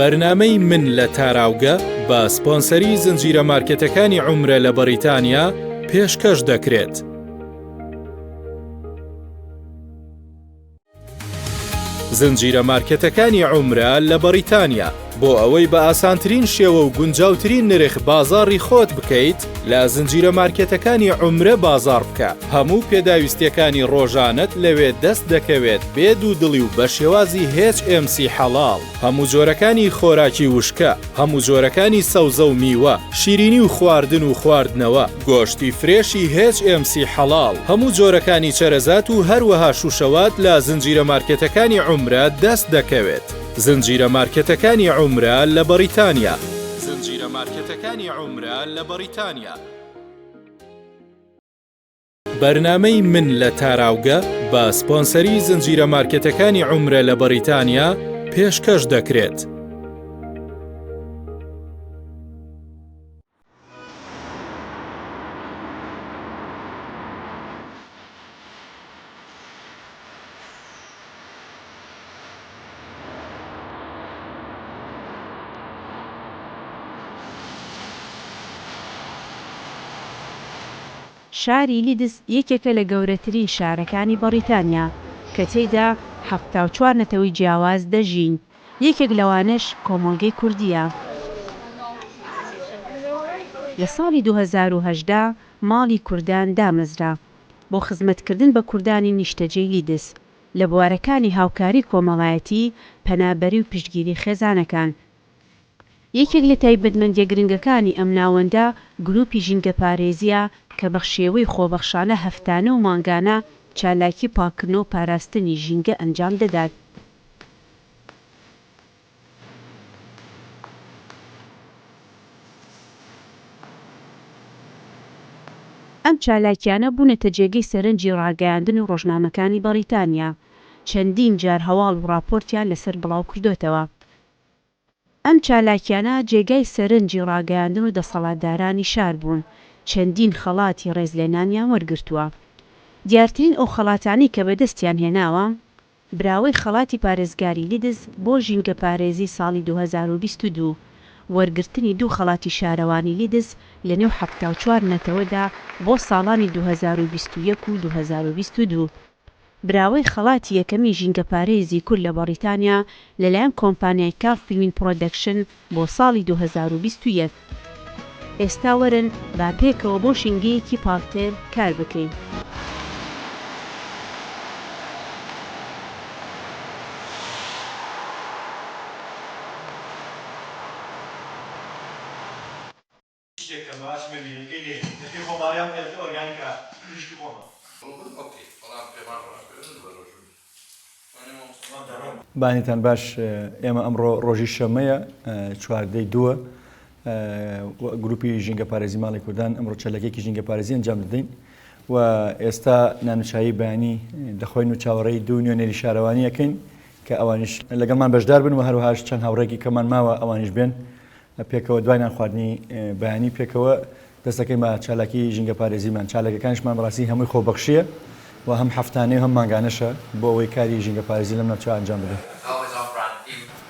بەرنامەی من لە تاراوگە بە سپۆنسەری زنجیرە مارکێتەکانی عومرە لە بەڕیتانیا پێشکەش دەکرێت. زنجیرە مارکێتەکانی عومرە لە بەڕیتانیا بۆ ئەوەی بە ئاسانترین شێوە و گونجاوترین نرخ بازاڕی خۆت بکەیت لە زنجیرە مارکێتەکانی عومرە بازاڕ بکە هەموو پێداویستیەکانی ڕۆژانەت لەوێ دەست دەکەوێت بێ دوودڵی و بە شێوازی HMC حەڵاڵ هەموو جۆرەکانی خۆراکی وشکە هەموو جۆرەکانی سەوزە و میوە، شیرینی و خواردن و خواردنەوە، گۆشتی فرێشی HMC حەڵاڵ، هەموو جۆرەکانی چەرەزات و هەروەها شوشەوات لە زنجیرە مارکێتەکانی عومرە دەست دەکەوێت. زنجیرە مارکێتەکانی عومرە لە بەڕیتانیا. زنجیرە مارکێتەکانی عومرە لە بەڕیتانیا. بەرنامەی من لە تاراوگە بە سپۆنسەری زنجیرە مارکێتەکانی عومرە لە بەڕیتانیا پێشکەش دەکرێت. شاری لیدز یەکێکە لە گەورەترین شارەکانی بەڕیتانیا کە تێیدا 74 نەتەوەی جیاواز دەژین، یەکێک لەوانەش کۆمەڵگەی کوردییە. لە ساڵی 2018 ماڵی کوردان دامەزرا بۆ خزمەتکردن بە کوردانی نیشتەجێی لیدز لە بوارەکانی هاوکاری کۆمەڵایەتی، پەنابەری و پشتگیری خێزانەکان. یەکێک لە تایبەتمەندییە گرنگەکانی ئەم ناوەندە گروپی ژینگەپارێزییە کە بە شێوەی خۆبەخشانە هەفتانە و مانگانە چالاکی پاککردنەوە و پاراستنی ژینگە ئەنجام دەدات. ئەم چالاکییانە بوونەتە جێگەی سەرنجی ڕاگەیاندن و ڕۆژنامەکانی بەڕیتانیا، چەندین جار هەواڵ و ڕاپۆرتیان لەسەر بڵاوکردۆتەوە. ئەم چالاکیانە جێگای سەرنجی ڕاگەیاندن و دەسەڵاتدارانی شار بوون، چەندین خەڵاتی ڕێزلێنانیان وەرگرتووە. دیارترین ئەو خەڵاتانەی کە بەدەستیان هێناوە، براوەی خەڵاتی پارێزگاری لیدز بۆ ژینگەپارێزی ساڵی 2022، وەرگرتنی دوو خەڵاتی شارەوانی لیدز لەنێو 74 نەتەوەدا بۆ ساڵانی 2021 و 2022. براوەی خەڵاتی یەکەمی ژینگەپارێزی کورد لە بەڕیتانیا لەلایەن کۆمپانیای کافیوین پرۆدەکشن بۆ ساڵی 2021. ئێستا وەرن با پێکەوە بۆ ژینگەیەکی پاکتر کار بکەین. بانیتان باش ئێمە ئەمڕۆ ڕۆژی شەمەیە چواردەی دووە گروپی ژینگە پارێزی ماڵی کوردان ئەمڕۆ چەلەکێکی ژینگە پارێزی ئەنجام دەدەین و ئێستا نانوچایی بەیانی دەخۆین و چاوەڕێی دوو نوێنەری شارەوانی ئەەکەین کە ئەوانیش لەگەڵمان بەشدار بن و هەروەهاش چەند هاوڕێکی کەمان ماوە ئەوانیش بێن پێکەوە دوای نان خواردنی بەیانی پێکەوە دەست دەکەین بە چالاکی ژینگەپارێزیمان، چالاکیەکانیشمان بەڕاستی هەمووی خۆبەخشیە و هەم هەفتانەی و هەم مانگانەشە بۆ ئەوەی کاری ژینگەپارێزی لەم ناوچە ئەنجام بدەین.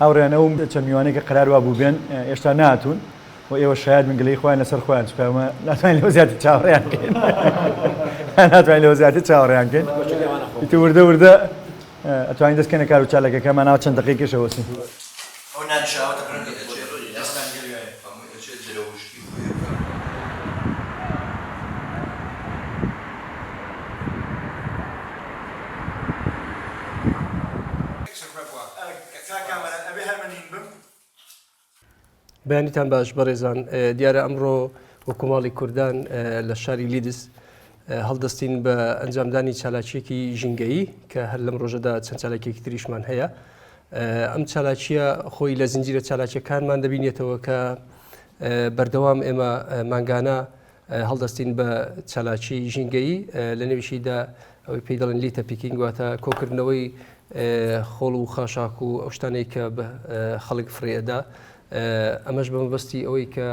هاوڕێیان ئەو چەند میوانەی کە قەرار وابوو بێن ئێشتا نەهاتوون و ئێوە شایەد بن گلەیی خۆیان لەسەر خۆیان چونکە ئێمە ناتوانین لەوە زیاتر چاوەڕێیان بکەین ناتوانین لەوە زیاتر چاوەڕێیان بکەین ئیتر وردە وردە ئەتوانین دەست کەنە کار و چالاکەکەمان ناوە چەند دەقیقەیەکیش ئەوەسین. بەیانیتان باش بەڕێزان دیارە ئەمڕۆ. وەکو ماڵی کوردان لە شاری لیدز هەڵدەستین بە ئەنجامدانی چالاکیەکی ژینگەیی کە هەر لەم ڕۆژەدا چەند چالاکیەکی تریشمان هەیە. ئەم چالاکیە خۆی لە زنجیرە چالاکیەکانمان دەبینێتەوە کە بەردەوام ئێمە مانگانە هەڵدەستین بە چالاکی ژینگەیی لە نێویشیدا ئەوەی پێی دەڵێن litter picking واتە کۆکردنەوەی خۆڵ و خاشاک و ئەو شتانەی کە بە خەڵک فڕێدا ئەمەش بە مەبەستی ئەوەی کە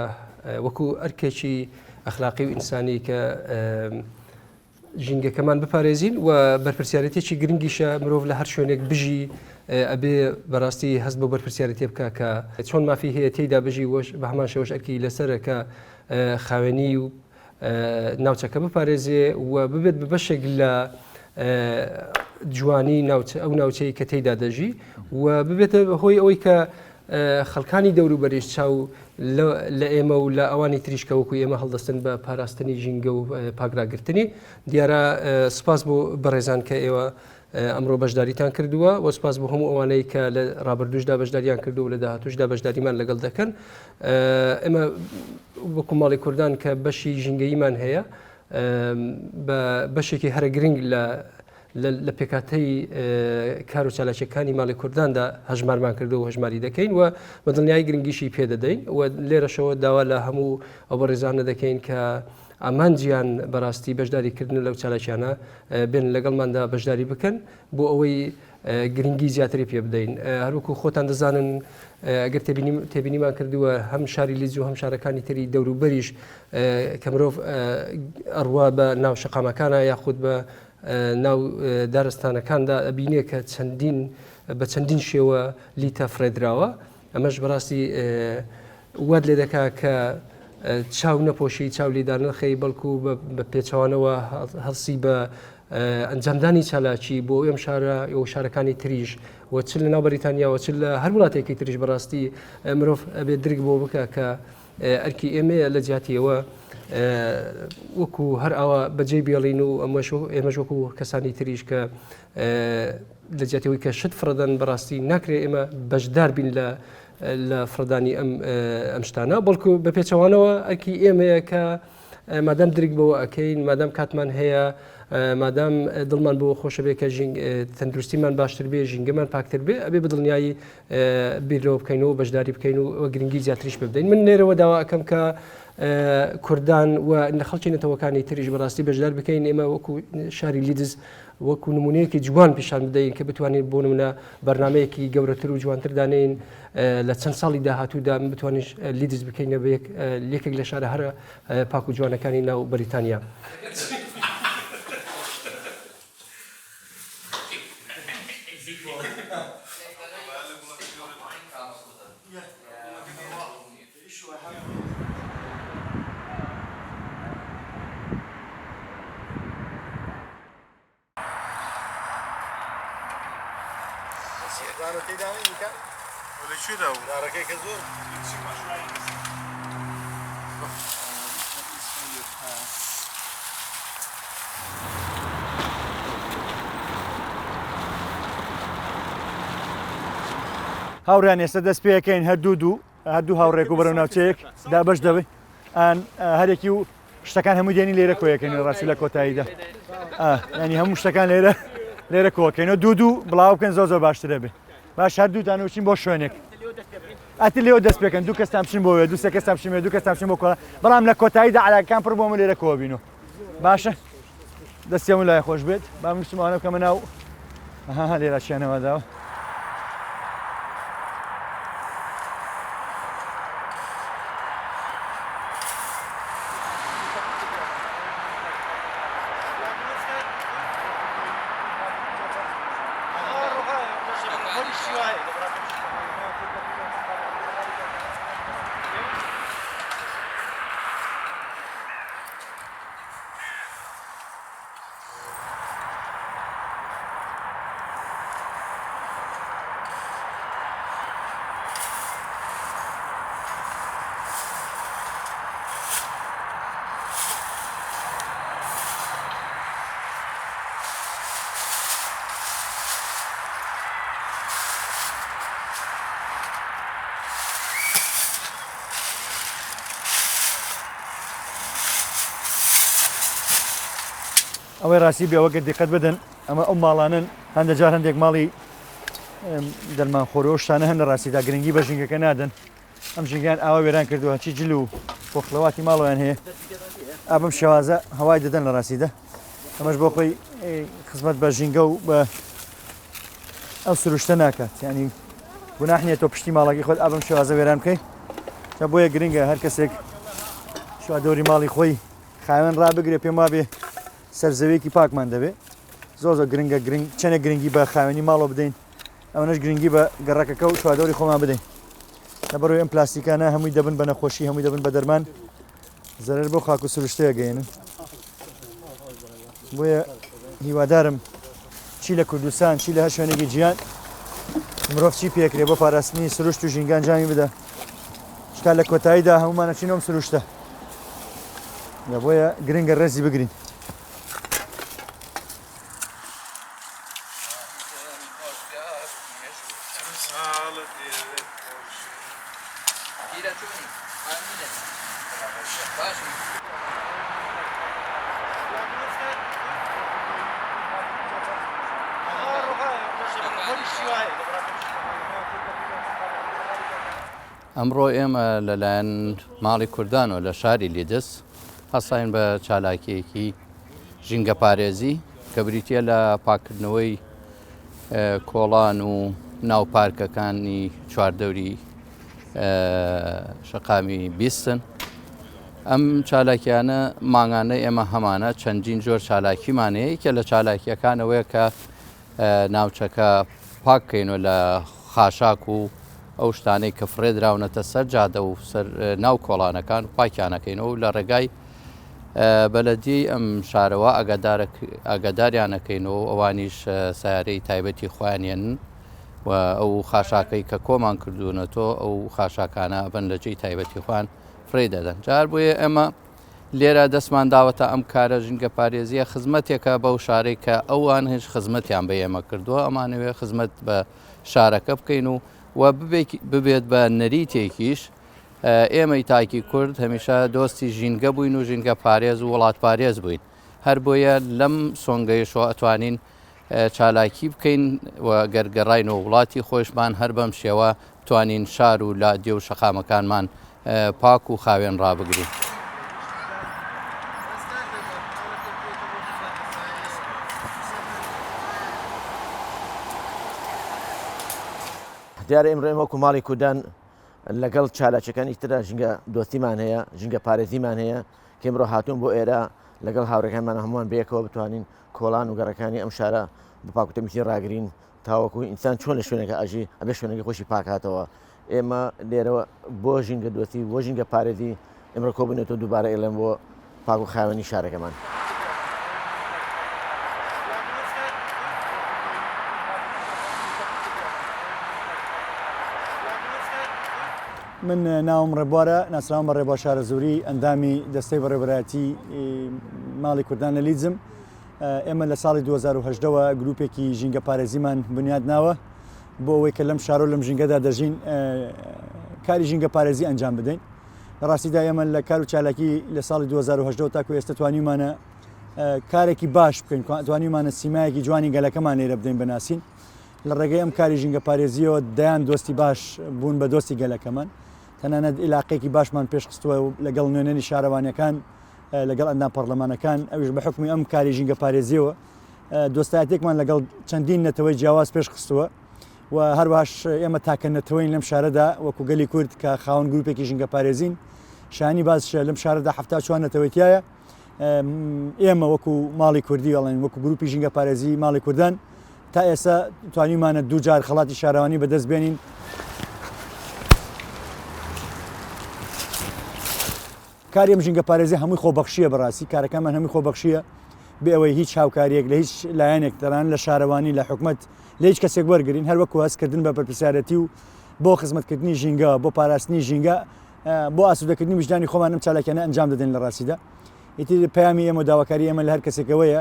وەکو ئەرکێکی ئەخلاقی و ئینسانی کە ژینگەکەمان بپارێزین و بەرپرسیارەتێکی گرنگیشە مرۆڤ لە هەر شوێنێک بژی ئەبێ بەڕاستی هەست بۆ بەرپرسیارەتێ بکە کە چۆن مافی هەیە تێیدا بژی وەش بە هەمان شێوەش ئەرکی لەسەرە کە خاوێنی و ناوچەکە بپارێزێ و ببێت بە بەشێک لە جوانی ناوچە ئەو ناوچەی کە تێیدا دەژی و ببێتە هۆی ئەوەی کە خەڵکانی دەوروبەریش چاو لە ئێمە و لە ئەوانی تریش کە وەکو ئێمە هەڵدەستن بە پاراستنی ژینگە و پاکراگرتنی دیارە سپاس بۆ بەڕێزان کە ئێوە ئەمڕۆ بەشداریتان کردووە و سپاس بۆ هەموو ئەوانەی کە لە ڕابردووشدا بەشداریان کردو و لە داهاتوشدا بەشداریمان لەگەڵ دەکەن ئێمە وەکو ماڵی کوردان کە بەشی ژینگەییمان هەیە بە بەشێکی هەرە گرنگ لە لە پێکهاتەی کار و چالاکیەکانی ماڵی کورداندا هەژمارمان کردو و هەژماری دەکەین و بە دڵنیایی گرنگیشی پێدەدەین و لێرەشەوە داوا لە هەموو ئەو بەڕێزانە دەکەین کە ئامانجیان بەڕاستی بەشداریکردن لەو چالاکیانە بێن لەگەڵماندا بەشداری بکەن بۆ ئەوەی گرنگی زیاتری پێ بدەین هەروەکو خۆتان دەزانن ئەگەر تێبینیمان کردووە هەم شاری لیدز و هەم شارەکانی تری دەوروبەریش کە مرۆڤ ئەڕوا بە ناو شەقامەکانە یاخود بە ناو دارستانەکاندا ئەبینێ کە چەندین بە چەندین شێوە لیتە فڕێدراوە ئەمەش بەڕاستی وات لێ دەکا کە چاو نەپۆشی چاو لیدان نەخەی بەڵکو بە پێچەوانەوە هەڵسی بە ئەنجامدانی چالاکی بۆ ئەم شارە و شارەکانی تریش و چ لە ناو بەریتانیاوە چ لە هەر وڵاتێکی تریش بەڕاستی مرۆڤ ئەبێت درک بۆ بکە کە ئەرکی ئێمەیە لە جیاتی ئەوە وەکو هەر ئاوا بەجێ بێڵین و ئەمەش ئێمەش وەکو کەسانی تریش کە لە جیاتەوەی کە شت فڕدەن بەڕاستی ناکرێ ئێمە بەشدار بین لە لە فڕدانی ئەم ئەم شتانە بەڵکو بە پێچەوانەوە ئەرکی ئێمەیە کە مادام درک بەوە ئەکەین مادام کاتمان هەیە مادام دڵمان بۆ خۆشە بێ کە ژینگ تەندروستیمان باشتر بێ ژینگەمان پاکتر بێ ئەبێ بەدڵنیایی بیر لەوە بکەین و بەشداری بکەین و گرنگی زیاتریش بدەین من لێرەوە داوا ئەەکەم کە کوردان و لە خەڵکی نەتەوەکانی تریش بەڕاستی بەشدار بکەین ئێمە وەکو شاری لیدز وەکو نمونەیەکی جوان پیشان بدەین کە بتوانین بۆ نمونە بەرنمەیەکی گەورەتر و جوانتر دانین لە چەند ساڵی داهاتوودا بتوانین لیدز بکەینە بە یەکێک لە شارە هەرە پاک و جوانەکانی ناو بەریتانیا. هاوڕیان ئێستا دەست پێەکەین هەر دوو دوو هەردوو هاوڕێک و بەرەو ناوچەیەک دابەش دەبێت ئەن هەرێکی و شتەکان هەموو دێنی لێرە کۆیەکەین ڕاستی لە کۆتاییدا ینی هەموو شتەکان لێرە لێرە کۆکەینەوە دوو دوو بڵاو بکەن زۆر زۆر باشترە بێ باش هەردووتان وچین بۆ شوێنێک ئەتی لێوە دەست پێکەن دوو کەستان بچن بۆ وێ دوو سێ کەستان بچن دوو کەستان بچن بۆ کۆڵان بەڵام لە کۆتاییدا عەلاکان پڕ بۆمە لێرە کۆ بینەوە باشە دەستی هەموو لای خۆش بێت با من بچم ئەوانە بکەمە ناو ها لێرە چیانەوە داوە ئەوەی ڕاستی بێ وەگەر دیقەت بدەن ئەمە ئەو ماڵانن هەندە جار هەندێک ماڵی دەرمانخۆرەوە شتانە هەن لە ڕاستیدا گرنگی بە ژینگەکە نادەن ئەم ژینگەیان ئاوا وێران کردووە هەرچی جل و پۆخڵەواتی ماڵەوەیان هەیە ئا بەم شێوازە هەوای دەدەن لە ڕاستیدا ئەمەش بۆ خۆی خزمەت بە ژینگە و بە ئەو سروشتە ناکات ینی گوناح نییە تۆ پشتی ماڵەکەی خۆت ئا بەم شێوازە وێران بکەیت جا بۆیە گرنگە هەر کەسێک چواردەوری ماڵی خۆی خاوێن ڕابگرێ پێم وابێ سەرزەویەکی پاکمان دەبێ زۆر زۆر گرنگە گرنگ چەنێک گرنگی بە خاوێنی ماڵەوە بدەین ئەوەنەش گرنگی بە گەڕەکەکە و چواردەوری خۆمان بدەین لەبەرەوەی ئەم پلاستیکانە هەمووی دەبن بە نەخۆشی هەمووی دەبن بە دەرمان زەرەر بۆ خاک و سروشتەیە گەێنن بۆیە هیوادارم چی لە کوردستان چی لە هەر شوێنێکی جیان مرۆڤ چی پێکرێ بۆ پاراستنی سروشت و ژینگان جامی بدە شتا لە کۆتاییدا هەمومانە چینەوەم سروشتە لە بۆیە گرنگە ڕێزی بگرین. ئەمڕۆ ئێمە لەلایەن ماڵی کوردانەوە لە شاری لیدز هەستاین بە چالاکییەکی ژینگەپارێزی کە بریتییە لە پاککردنەوەی کۆڵان و ناو پارکەکانی چواردەوری شەقامی بیستن. ئەم چالاکیانە مانگانە ئێمە هەمانە چەندین جۆر چالاکیمان هەیە کە لە چالاکیەکانەوەیە کە ناوچەکە پاک کەینەوە لە خاشاک و ئەو شتانەی کە فڕێدراونەتە سەر جادە و سەر ناو کۆڵانەکان پاکیانەکەینەوە و لە ڕێگای بەلەدیەی ئەم شارەوە ئاگاداریانەکەینەوە و ئەوانیش سیارەی تایبەتی خۆیان یەنن و ئەو خاشاکەی کە کۆمان کردوونەتەوە ئەو خاشاکانە ئەبەن لە جێی تایبەتی خۆیان فڕێی دەدەن جار بۆیە ئێمە لێرە دەستمان داوەتە ئەم کارە ژینگەپارێزییە خزمەتێکە بەو شارەی کە ئەوان هیچ خزمەتیان بە ئێمە کردووە ئەمانەوێ خزمەت بە شارەکە بکەین و و ببێت بە نەریتێکیش ئێمەی تاکی کورد هەمیشە دۆستی ژینگە بووین و ژینگە پارێز و وڵات پارێز بووین هەر بۆیە لەم سۆنگەیشەوە ئەتوانین چالاکی بکەین و گەر گەڕاینەوە وڵاتی خۆیشمان هەر بەم شێوە بتوانین شار و لادێ و شەقامەکانمان پاک و خاوێن ڕابگرین. دیارە ئیمڕۆ ئێمە وەکو ماڵی کوردان لەگەڵ چالاکیەکانی تردا ژینگە دۆستیمان هەیە، ژینگە پارێزیمان هەیە کە ئیمڕۆ هاتوون بۆ ئێرە لەگەڵ هاوڕێکانمان هەمووان بەیەکەوە بتوانین کۆڵان و گەڕەکانی ئەم شارە بە پاکوتەمیزی ڕاگرین تاوەکو ئینسان چۆن لە شوێنەکە ئەژی ئەبێ شوێنەکەی خۆشی پاکاتەوە ئێمە لێرەوە بۆ ژینگە دۆستی بۆ ژینگە پارێزی ئێمە کۆبوونێتەوە دووبارە ئێڵێن بۆ پاک و خاوێنی شارەکەمان. من ناوم ڕێبوارە، ناسراوم بە ڕێبوار شارەزووری، ئەندامی دەستەی بەڕێوەبەرایەتی ماڵی کوردان لە لیدزم. ئێمە لە ساڵی 2018 وە گروپێکی ژینگەپارێزیمان بنیاد ناوە بۆ ئەوەی کە لەم شارە و لەم ژینگەدا دەژین کاری ژینگەپارێزی ئەنجام بدەین. لە ڕاستیدا ئێمە لە کار و چالاکی لە ساڵی 2018 تاکو ئێستا توانیومانە کارێکی باش بکەین توانیومانە سیمایەکی جوانی گەلەکەمان لێرە بدەین بناسین لە ڕێگەی ئەم کاری ژینگەپارێزیەوە دەیان دۆستی باش بوون بە دۆستی گەلەکەمان تەنانەت ئیلاقێکی باشمان پێشخستووە لەگەڵ نوێنەری شارەوانیەکان لەگەڵ ئەندام پەرلەمانەکان ئەویش بە حکومی ئەم کاری ژینگەپارێزیەوە دۆستایەتێکمان لەگەڵ چەندین نەتەوەی جیاواز پێشخستووە و هەروەهاش ئێمە تاکە نەتەوەین لەم شارەدا وەکو گەلی کورد کە خاوەن گروپێکی ژینگەپارێزین شانی باسشە لەم شارەدا 74 نەتەوەی تایە ئێمە وەکو ماڵی کوردی ئەڵێن وەکو گروپی ژینگە پارێزی ماڵی کوردان تا ئێستا توانیمانە دوو جار خەڵاتی شارەوانی بەدەست بێنین. کاری ئەم ژینگە پارێزی هەمووی خۆبەخشیە بەڕاستی کارەکانمان هەمووی خۆبەخشیە بێ ئەوەی هیچ هاوکاریەک لە هیچ لایەنێک تەنان لە شارەوانی لە حکومت لە هیچ کەسێک وەرگین هەر وەکو هەستکردن بە بەرپرسیارەتی و بۆ خزمەتکردنی ژینگە بۆ پاراستنی ژینگە بۆ ئاسوودەکردنی ویژدانی خۆمان ئەم چالاکیانە ئەنجام دەدەین لە ڕاستیدا ئیتر پەیامی ئێمە و داواکاری ئێمە لە هەر کەسێکەوەیە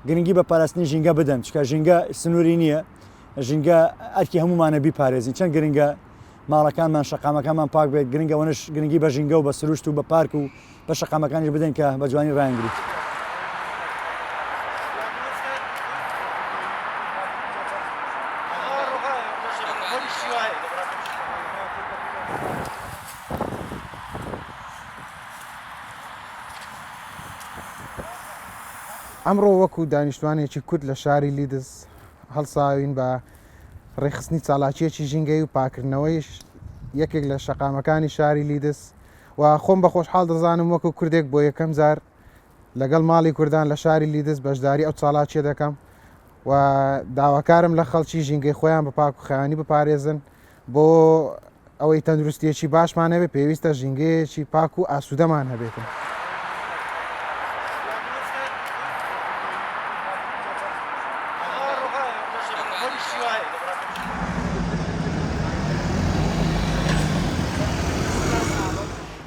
گرنگی بە پاراستنی ژینگە بدەن چکە ژینگە سنووری نییە ژینگە ئەرکی هەمومانە بیپارێزین چەند گرنگە ماڵەکانمان شەقامەکانمان پاک بێت گرنگە ئەوەنەش گرنگی بە ژینگە و بە سروشت و بە پارک و بە شەقامەکانیش بدەین کە بە جوانی ڕایانگرین. ئەمڕۆ وەکو دانیشتوانێکی کورد لە شاری لیدز هەڵساوین بە ڕێکخستنی چالاکییەکی ژینگەیی و پاکردنەوەی یەکێک لە شەقامەکانی شاری لیدز و خۆم بە خۆشحاڵ دەزانم وەکو کوردێک بۆ یەکەم جار لەگەڵ ماڵی کوردان لە شاری لیدز بەشداری ئەو چالاکییە دەکەم و داواکارم لە خەڵکی ژینگەی خۆیان بە پاک و خاوێنی بپارێزن بۆ ئەوەی تەندروستیەکی باشمان هەبێت پێویستە ژینگەیەکی پاک و ئاسوودەمان هەبێتن.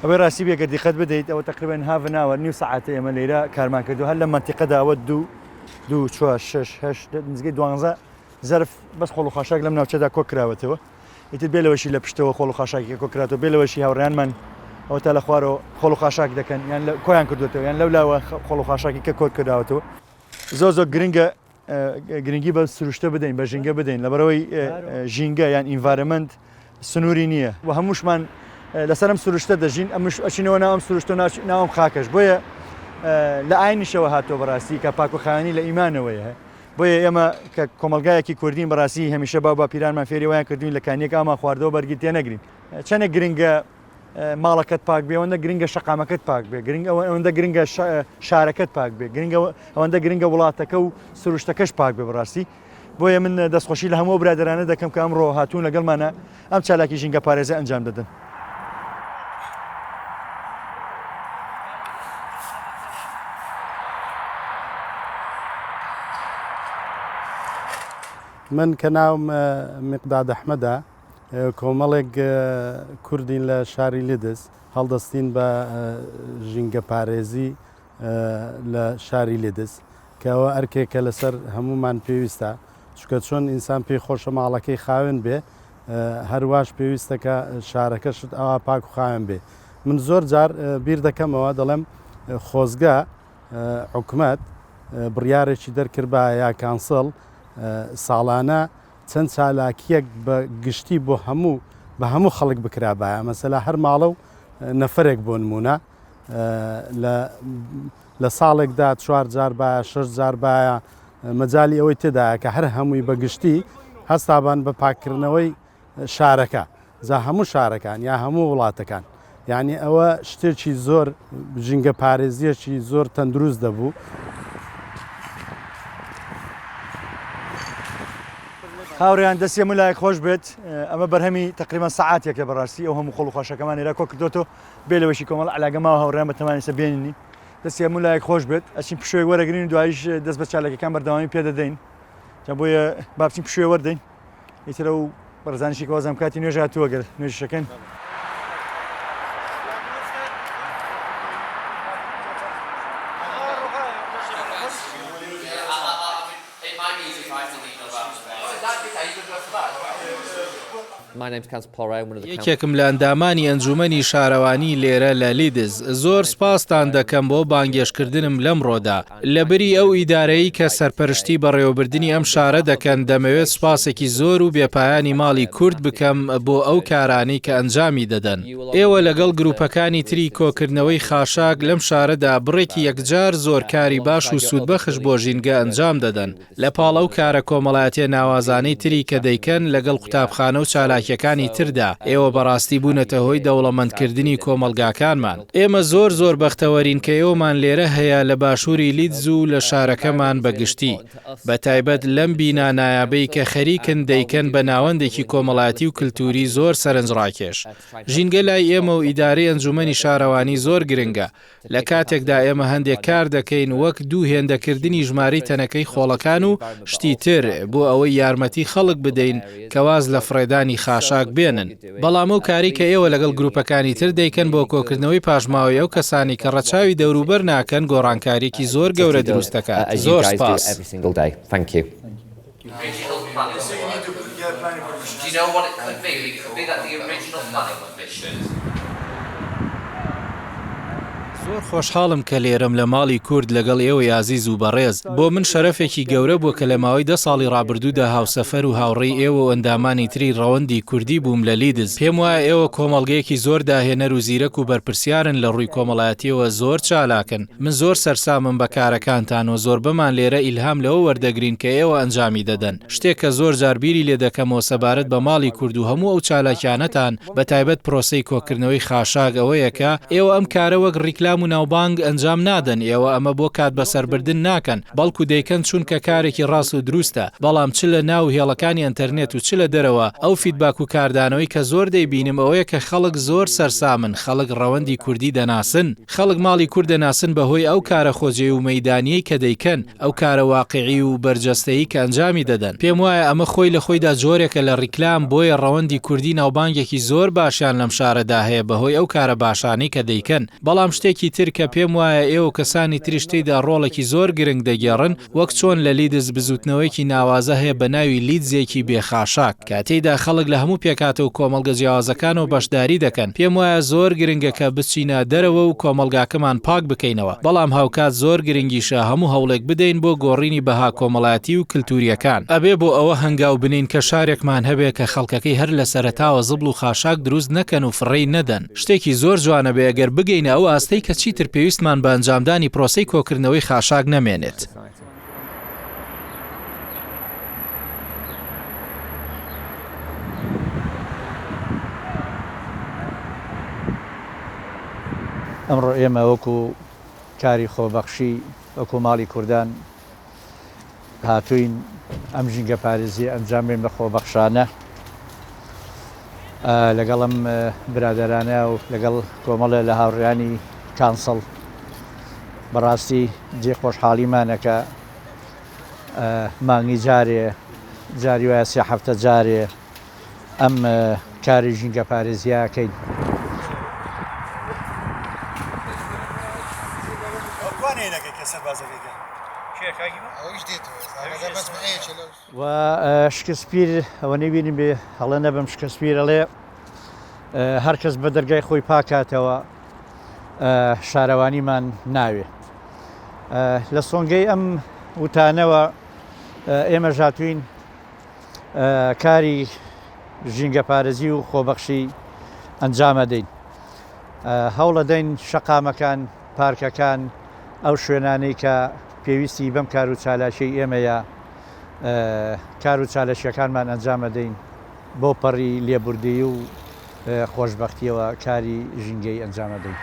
ئەوەی ڕاستی بێ گەر دیقەت بدەیت ئەوە تقریبا half an hour نیو سەعاتە ئێمە لێرە کارمان کردو هەر لە مەنتیقەدا ئەوە دوو دوو چوار شەش هەشت نزیکەی دوانزە زەرف بەس خۆڵ و خاشاک لەم ناوچەدا کۆ کراوەتەوە ئیتر بێ لەوەشی لە پشتەوە خۆڵ و خاشاکی کۆ کراتەوە بێ لەوەشی هاوڕێیانمان ئەوە تا لە خوارەوە خۆڵ و خاشاک دەکەن یان لە کۆیان کردوێتەوە یان لەو لاوە خۆڵ و خاشاکی کە کۆ کراوەتەوە زۆر زۆر گرنگە گرنگی بە سروشتە بدەین بە ژینگە بدەین لەبەرەوەی ژینگە یان environment سنووری نییە و هەمووشمان لەسەر ئەم سروشتە دەژین ئەمش ئەچینەوە ناو ئەم سروشتە ناو ئەم خاکەش بۆیە لە ئاینیشەوە هاتووە بەڕاستی کە پاک و خاوێنی لە ئیمانەوەیە بۆیە ئێمە کە کۆمەڵگایەکی کوردین بەڕاستی هەمیشە باو باپیرانمان فێری وایان کردوین لە کانیەک ئامان خواردەوە بەرگی تێنەگرین چەندێک گرنگە ماڵەکەت پاک بێ ئەوەندە گرنگە شەقامەکەت پاک بێ گرنگ ئەوەندە گرنگە شارەکەت پاک بێ گرنگە ئەوەندە گرنگە وڵاتەکە و سروشتەکەش پاک بێ بەڕاستی بۆیە من دەستخۆشی لە هەموو برادەرانە دەکەم کە ئەمڕۆ هاتوون لەگەڵمانە ئەم چالاکی ژینگە پارێزە ئەنجام دەدەن. من کە ناوم میقداد ئەحمەدە کۆمەڵێک کوردین لە شاری لیدز هەڵدەستین بە ژینگەپارێزی لە شاری لیدز کە ئەوە ئەرکێکە لەسەر هەموومان پێویستە چونکە چۆن ئینسان پێی خۆشە ماڵەکەی خاوێن بێ هەرواش پێویستە کە شارەکەشت ئەوا پاک و خاوێن بێ من زۆر جار بیر دەکەمەوە دەڵێم خۆزگە حکومەت بڕیارێکی دەرکردبا یا council ساڵانە چەند چالاکییەک بە گشتی بۆ هەموو بە هەموو خەڵک بکرابایە مەسەلا هەر ماڵە و نەفرێک بۆ نمونە لە لە ساڵێکدا چوار جار باە شەش جار باە مەجای ئەوەی تێدایە کە هەر هەمووی بە گشتی هەستابان بە پاکردنەوەی شارەکە جا هەموو شارەکان یا هەموو وڵاتەکان یعنی ئەوە شتێکی زۆر ژینگە پارێزیەکی زۆر تەندروست دەبوو. هاوڕێیان دەستی هەموو لایەک خۆش بێت ئەمە بەرهەمی تقریبا سەعاتێکە بەڕاستی ئەو هەموو خۆڵ و خاشەکەمان ئێرا کۆ کردۆتەوە بێ لەوەشی کۆمەڵ علاگە ماوە هاوڕێیان بە تەمانی سە بێننی دەستی هەموو لایەک خۆش بێت ئەچین پشوێک وەرەگرین و دوایش دەست بە چالاکیەکان بەردەوامی پێدەدەین جا بۆیە با بچین پشوێ وەردەین ئیتر ئەو بەڕێزانیشی کە وازم کاتی نوێژ هاتووە گەر نوێژیشەکەن. یەکێکم لە ئەندامانی ئەنجوومەنی شارەوانی لێرە لە لیدز. زۆر سوپاستان دەکەم بۆ بانگێشتکردنم لەمڕۆدا. لەبری ئەو ئیدارەی کە سەرپەرشتی بەڕێوەبردنی ئەم شارە دەکەن، دەمەوێت سوپاسێکی زۆر و بێپایانی ماڵی کورد بکەم بۆ ئەو کارانەی کە ئەنجامی دەدەن. ئێوە لەگەڵ گروپەکانی تری کۆکردنەوەی خاشاک لەم شارەدا بڕێکی یەکجار زۆر کاری باش و سوودبەخش بۆ ژینگە ئەنجام دەدەن. لە پاڵ ئەو کارە کۆمەڵایەتیە ناوازانەی تری کە دەیکەن لەگەڵ قوتابخانە و چالاکیەکانی تردا، ئێوە بەڕاستی بوونەتە هۆی دەوڵەمەندکردنی کۆمەڵگاکانمان. ئێمە زۆر زۆر بەختەوەرین کە ئێوەمان لێرە هەیە لە باشووری لیدز و لە شارەکەمان بە گشتی، بە تایبەت لەم بینا نایابەی کە خەریکن دەیکەن بە ناوەندێکی کۆمەڵایەتی و کلتوری زۆر سەرنجڕاکێش. ژینگە لای ئێمە و ئیدارەی ئەنجومەنی شارەوانی زۆر گرنگە. لە کاتێکدا ئێمە هەندێک کار دەکەین وەک دوو هێندەکردنی ژمارەی تەنەکەی خۆڵەکان و شتی تر بۆ ئەوەی یارمەتی خەڵک بدەین کە واز لە فڕێدانی خاشاک بێنن. بەڵام ئەو کارەی کە ئێوە لەگەڵ گروپەکانی تر دەیکەن بۆ کۆکردنەوەی پاشماوەی ئەو کەسانەی کە ڕەچاوی دەوروبەر ناکەن گۆڕانکارییەکی زۆر گەورە دروست دەکات. زۆر سپاس. زۆر خۆشحاڵم کە لێرەم لە ماڵی کورد لەگەڵ ئێوەی ئازیز و بەڕێز. بۆ من شەرەفێکی گەورە بووە کە لە ماوەی دە ساڵی ڕابردوودا هاوسەفەر و هاوڕێی ئێوە و ئەندامانی تری ڕەوەندی کوردی بووم لە لیدز. پێم وایە ئێوە کۆمەڵگەیەکی زۆر داهێنەر و زیرەک و بەرپرسیارن لە ڕووی کۆمەڵایەتییەوە زۆر چالاکن. من زۆر سەرسامم بە کارەکانتان و زۆربەمان لێرە ئیلهام لەوە وەردەگرین کە ئێوە ئەنجامی دەدەن. شتێک کە زۆر جار بیری لێ دەکەمەوە سەبارەت بە ماڵی کورد و هەموو ئەو چالاکیانەتان، بە تایبەت پرۆسەی کۆکردنەوەی خاشاک ئەوەیە کە ئێوە ئەم کارە وەک ڕیکلام و ناوبانگ ئەنجام نادەن، ئێوە ئەمە بۆ کات بەسەربردن ناکەن، بەڵکو دەیکەن چونکە کارێکی ڕاست و دروستە، بەڵام چ لە ناو هێڵەکانی ئەنتەرنێت و چ لە دەرەوە، ئەو فیدباک و کاردانەوەی کە زۆر دەیبینم ئەوەیە کە خەڵک زۆر سەرسامن، خەڵک ڕەوەندی کوردی دەناسن. خەڵک ماڵی کورد دەناسن بە هۆی ئەو کارە خۆجێی و مەیدانییەی کە دەیکەن، ئەو کارە واقیعی و بەرجەستەیی کە ئەنجامی دەدەن. پێم وایە ئەمە خۆی لە خۆیدا جۆرێکە لە ڕیکلام، بۆیە ڕەوەندی کوردی ناوبانگێکی زۆر باشیان لەم شارەدا هەیە بە هۆی ئەو کارە باشانەی کە دەیکەن. بەڵام شتێکی تر کە پێم وایە ئێوە و کەسانی تریش تێیدا ڕۆڵێکی زۆر گرنگ دەگێڕن، وەک چۆن لە لیدز بزووتنەوەیەکی ناوازە هەیە بە ناوی لیدزێکی بێ خاشاک کە تێیدا خەڵک لە هەموو پێکهاتە و کۆمەڵگە جیاوازەکانەوە بەشداری دەکەن، پێم وایە زۆر گرنگە کە بچینە دەرەوە و کۆمەڵگاکەمان پاک بکەینەوە، بەڵام هاوکات زۆر گرنگیشە هەموو هەوڵێک بدەین بۆ گۆڕینی بەها کۆمەڵایەتی و کلتورییەکان. ئەبێ بۆ ئەوە هەنگاو بنێین کە شارێکمان هەبێ کە خەڵکەکەی هەر لە سەرەتاوە زبڵ و خاشاک دروست نەکەن و فڕێی نەدەن. شتێکی زۆر جوانە بێ گەر بگەینە ئەو ئاستەی کە چیتر پێویستمان بە ئەنجامدانی پرۆسەی کۆکردنەوەی خاشاک نەمێنێت. ئەمڕۆ ئێمە وەکو کاری خۆبەخشی وەکو ماڵی کوردان هاتووین ئەم ژینگەپارێزییە ئەنجام بەین بە خۆبەخشانە لەگەڵ ئەم برادەرانە و لەگەڵ کۆمەڵێ لە هاوڕێیانی council بەڕاستی جێ خۆشحاڵیمانە کە مانگی جارێ جاری وایە سێ هەفتە جارێ ئەم کاری ژینگەپارێزییە ئەکەین. و شکسپیر ئەوەنەی بیرم بێ هەڵە نەبم شکسپیر ئەڵێ هەر کەس بە دەرگای خۆی پاکاتەوە شارەوانیمان ناوێ لە سۆنگەی ئەم وتانەوە ئێمە ژاتوین کاری ژینگەپارێزی و خۆبەخشی ئەنجامەدەین. هەوڵەدەین شەقامەکان، پارکەکان، ئەو شوێنانەی کە پێویستی بەم کار و چالاکیەی ئێمەیە کار و چالەکیەکانمان ئەنجامەدەین بەو پەڕی لێبوردەیی و خۆشبەختیەوە کاری ژینگەیی ئەنجامەدەین.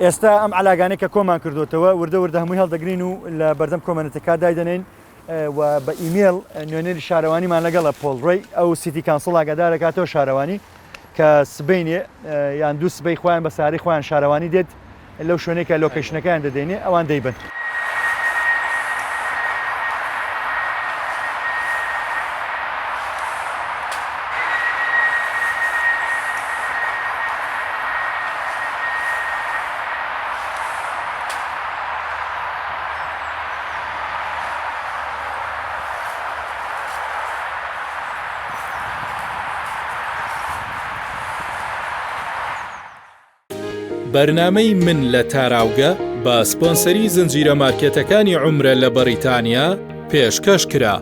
ئێستا ئەم عەلاگانەی کە کۆمان کردوتەوە وردە وردە هەمووی هەڵدەگرین و لە بەردەم کۆمەنێتەکە دایدەنێین و بە ئیمێڵ نوێنەری شارەوانیمان لەگەڵە پۆڵ ڕۆی ئەو city council ئاگادار دەکاتەوە شارەوانی کە سبەینێ یان دوو سبەی خۆیان بە سارەی خۆیان شارەوانی دێت لەو شوێنەی کە location ەکەیان دەدەینێ ئەوان دەیبەن. بەرنامەی من لە تاراوگە بە سپۆنسەری زنجیرە مارکێتەکانی عومرە لە بەڕیتانیا پێشکەش کرا.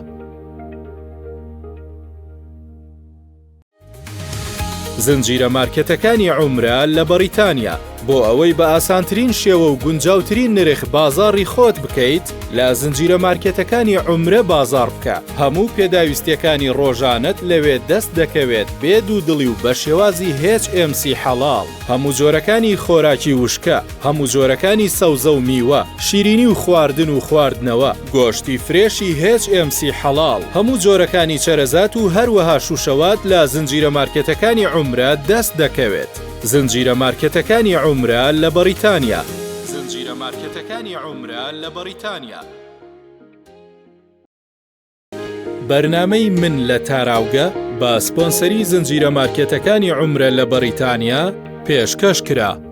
زنجیرە مارکێتەکانی عومرە لە بەڕیتانیا بۆ ئەوەی بە ئاسانترین شێوە و گونجاوترین نرخ بازاڕی خۆت بکەیت لە زنجیرە مارکێتەکانی عومرە بازاڕ بکە هەموو پێداویستیەکانی ڕۆژانەت لەوێ دەست دەکەوێت بێ دوودڵی و بە شێوازی HMC حەڵاڵ. هەموو جۆرەکانی خۆراکی وشکە، هەموو جۆرەکانی سەوزە و میوە، شیرینی و خواردن و خواردنەوە، گۆشتی فرێشی HMC حەڵاڵ، هەموو جۆرەکانی چەرەزات و هەروەها شوشەوات لە زنجیرە مارکێتەکانی عومرە دەست دەکەوێت. زنجیرە مارکێتەکانی عومرە لە بەڕیتانیا. زنجیرە مارکێتەکانی عومرە لە بەڕیتانیا. بەرنامەی من لە تاراوگە بە سپۆنسەری زنجیرە مارکێتەکانی عومرە لە بەڕیتانیا پێشکەش کرا.